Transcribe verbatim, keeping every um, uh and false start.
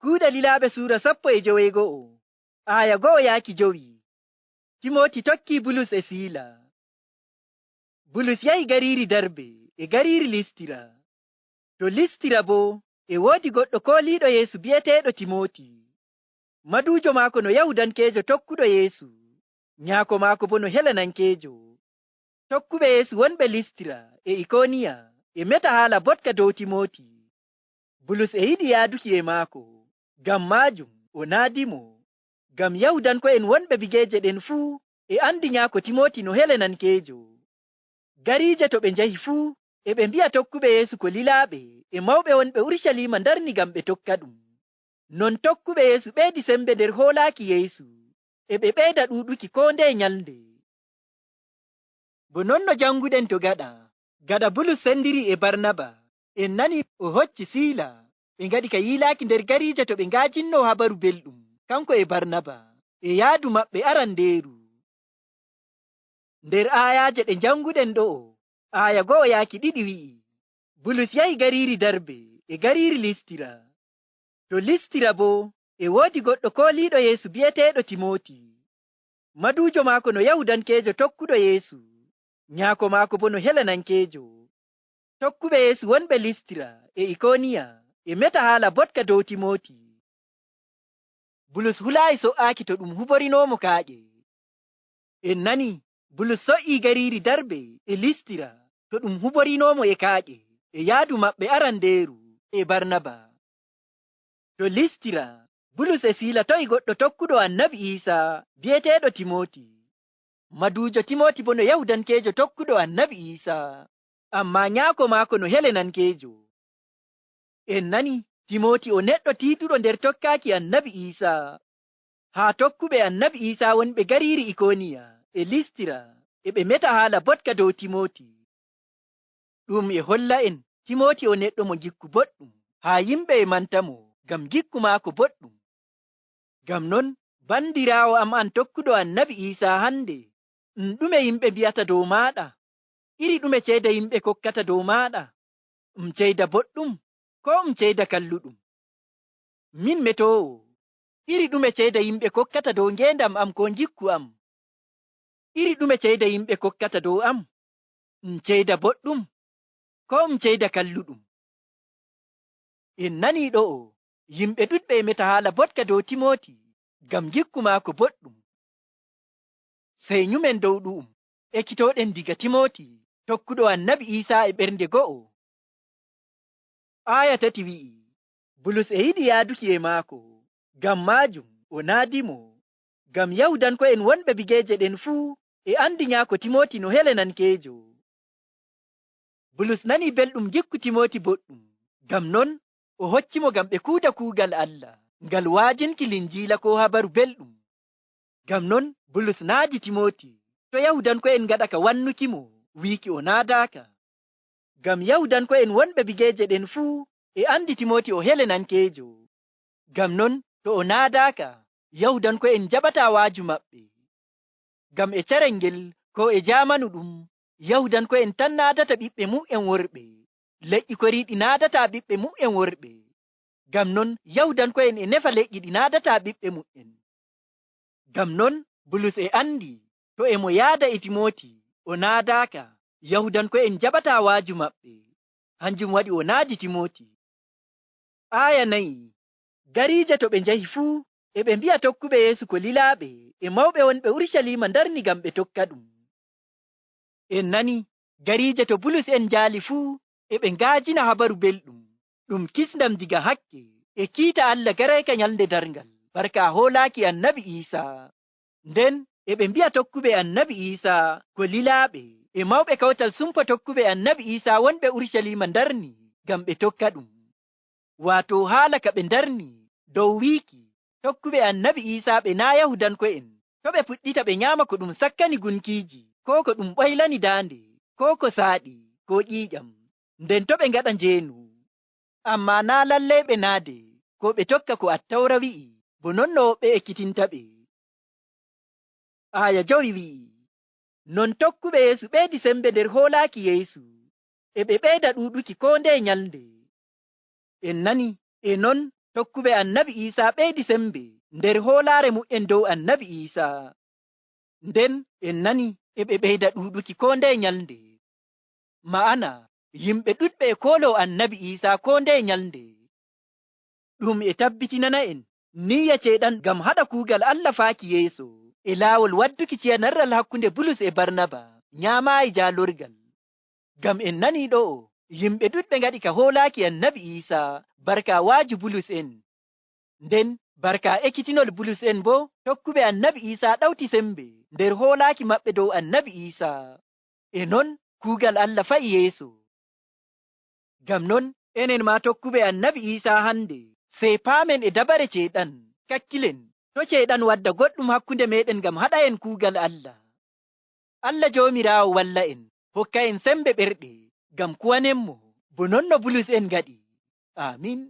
Kuuɗe Lilaaɓe suura sappo e joweego'o, aaya go'o yaaki jowi. Timooti tokki Bulus e Siila. Bulus yahi gariiri Darbe e gariiri Listira. To Listira boo, e woodi goɗɗo kooliiɗo Yeesu bi'eteeɗo Timooti. Maduujo maako no Yahuudankeejo tokkuɗo Yeesu, nyaako maako boo no Helenankeejo. Tokkuɓe Yeesu wonɓe Listira e Ikooniya e meta haala botka dow Timooti. Bulus e yiɗi yaaduki e maako, ngam maajum o naadi mo. Ngam Yahuudanko'en wonɓe bigeeje ɗen fuu e anndi nyaako Timooti no Helenankeejo. Gariije to ɓe njahi fuu, e ɓe mbi'a tokkuɓe Yeesu ko lilaaɓe e mawɓe wonɓe Urucaliima ndarni ngam ɓe tokka ɗum. Non tokkuɓe Yeesu ɓeydi sembe nder hoolaaki Yeesu, e ɓe ɓeyda ɗuuɗuki koo ndeye nyalnde. Bo non no jannguɗen to gaɗa, gaɗa Bulus senndiri e Barnaba, en nani o hocci Siila, ɓe ngaɗi ka yiilaaki nder gariije to ɓe ngaajinnoo Habaru Belɗum, kanko e Barnaba, e yaadu maɓɓe arandeeru. Nder aayaaje ɗe njannguɗen ɗo'o, aaya go'o yaaki ɗiɗi wi'i, Bulus yahi gariiri Darbe e gariiri Listira. To Listira boo, e woodi goɗɗo kooliiɗo Yeesu bi'eteeɗo Timooti. Maduujo maako no Yahuudankeejo tokkuɗo Yeesu, nyaako maako boo no Helenankeejo. Tokkuɓe Yeesu wonɓe Listira e Ikooniya e meta haala botka dow Timooti. Bulus hulaayi so'aaki to ɗum huborinoo mo kaaƴe. En nani, Bulus so'ii gariiri Darbe e Listira to ɗum huborinoo mo e kaaƴe, e yaadu maɓɓe arandeeru e Barnaba. To Listira, Bulus e Siila to'i goɗɗo tokkuɗo Annabi Iisa bi'eteeɗo Timooti. Maduujo Timooti boo no Yahuudankeejo tokkuɗo Annabi Iisa, ammaa nyaako maako no Helenankeejo. En nani, Timooti o neɗɗo tiiɗuɗo nder tokkaaki Annabi Iisa. Haa tokkuɓe Annabi Iisa wonɓe gariiri Ikooniya e Listira, e ɓe meta haala botka dow Timooti. Ɗum e holla en, Timooti o neɗɗo mo ngikku boɗɗum, haa yimɓe e manta mo, ngam ngikku maako boɗɗum. Ngam non, banndiraawo am an tokkuɗo Annabi Iisa hannde, ɗum ɗume yimɓe mbi'ata dow maaɗa? Iri ɗume ceede yimɓe kokkata dow maaɗa? Ɗum ceede boɗɗum, koo ɗum ceede kalluɗum? Min metoowo, iri ɗume ceede yimɓe kokkata dow ngeendam am koo ngikku am? Iri ɗume ceede yimɓe kokkata dow am? Ɗum ceede boɗɗum, koo ɗum ceede kalluɗum? En nanii ɗo'o, yimɓe ɗuɗɓe e meta haala botka dow Timooti, ngam ngikku maako boɗɗum. Sey nyumen dow ɗu'um, ekkitooɗen diga Timooti, tokkuɗo Annabi Iisa e ɓernde go'o. Aaya tati wi'i, Bulus e yiɗi yaaduki e maako, ngam maajum o naadi mo. Ngam Yahuudanko'en wonɓe bigeeje ɗen fuu e anndi nyaako Timooti no Helenankeejo. Bulus nani belɗum ngikku Timooti boɗɗum, ngam non o hocci mo ngam ɓe kuuda kuugal Allah, ngal waajinki Linjiila koo Habaru Belɗum. Ngam non Bulus naadi Timooti, to Yahuudanko'en ngaɗa ka wannuki mo, wiiki o naadaaka. Ngam Yahuudanko'en wonɓe bigeeje ɗen fuu e anndi Timooti o Helenankeejo. Ngam non, to o naadaaka, Yahuudanko'en njaɓataa waaju maɓɓe. Ngam e carel ngel, koo e jaamanu ɗum, Yahuudanko'en tan naadata ɓiɓɓe mu'en worɓe. Leƴƴi koriiɗi naadataa ɓiɓɓe mu'en worɓe. Ngam non, Yahuudanko'en e nefa leƴƴi ɗi naadataa ɓiɓɓe mu'en. Ngam non, Bulus e anndi, to e mo yaada e Timooti, o naadaaka, Yahuudanko'en njaɓataa waaju maɓɓe. Hanjum waɗi o naadi Timooti. Aaya nayi, Gariije to ɓe njahi fuu, e ɓe mbi'a tokkuɓe Yeesu ko lilaaɓe, e mawɓe wonɓe Urucaliima ndarni ngam ɓe tokka ɗum. En nani, gariije to Bulus en njaali fuu, e ɓe ngaajina Habaru Belɗum, ɗum kisndam diga hakke, e kiita Allah garayka nyalnde darngal, barka hoolaaki Annabi Iisa. Nden, e ɓe mbi'a tokkuɓe Annabi Iisa ko lilaaɓe, e mawɓe kawtal sumpo tokkuɓe Annabi Iisa wonɓe Urucaliima ndarni ngam ɓe tokka ɗum. Waato haala ka ɓe ndarni dow wiiki, tokkuɓe Annabi Iisa ɓe naa' Yahuudanko'en, to' ɓe puɗɗita ɓe nyaama ko ɗum sakkani gunkiiji, koo ko ɗum ɓoylani daande, koo ko saaɗi, koo ƴiiƴam. Nden to' ɓe ngaɗa njeenu. Ammaa naa' lalley ɓe naade, koo ɓe tokka ko Attawra wi'i, bo non no woɓɓe ekkitinta ɓe. Aaya jowi wi'i, Non tokkuɓe Yeesu ɓeydi sembe nder hoolaaki Yeesu, e ɓe ɓeyda ɗuuɗuki koo ndeye nyalnde. En nani, e non tokkuɓe annabi Iisaa ɓeydi semmbe nder hoolaare muɓɓen dow annabi Iisaa. Nden en nani e ɓe ɓeyda ɗuuɗuki koo ndeye nyalnde. Ma'ana, yimɓe ɗuɗɓe e kooloo annabi Iisaa koo ndeye nyalnde. Ɗum e tabbitinana en niyya Ceyɗan ngam haɗa kuugal Allah faaki yeeso e laawol wadduki ciya narral hakkunde Bulus e Barnaba nyaamaayi jaalorgal. Ngam en nanii ɗo'o, yimɓe ɗuɗɓe ngaɗi ka hoolaaki annabi Iisaa barka waaju Bulus en. Nden, barka ekkitinol Bulus en boo, tokkuɓe annabi Iisaa ɗawti semmbe nder hoolaaki maɓɓe dow annabi Iisaa. E non, kuugal Allah fa'i yeeso. Ngam non, enen maa tokkuɓe annabi Iisaa hannde, sey paamen e dabare Ceyɗan, kakkilen, to' Ceyɗan wadda goɗɗum hakkunde meeɗen ngam haɗa en kuugal Allah. Allah Joomiraawo walla en, hokka en semmbe ɓerɗe, ngam kuwanen mo, bo non no Bulus en ngaɗi. Aamin.